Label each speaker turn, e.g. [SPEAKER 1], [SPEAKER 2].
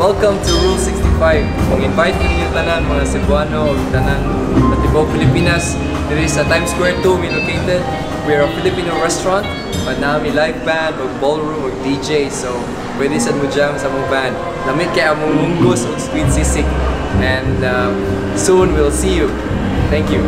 [SPEAKER 1] Welcome to Rule 65. Mag-invite ko ninyo tanan mga Cebuano ug tanan sa tibuok Pilipinas diri sa Times Square 2 we located. We are a Filipino restaurant, but naa mi live band, ug ballroom, ug DJ. So, pwede sad mo jam sa among band. Lami kay among munggos ug squid sisig. And soon we'll see you. Thank you.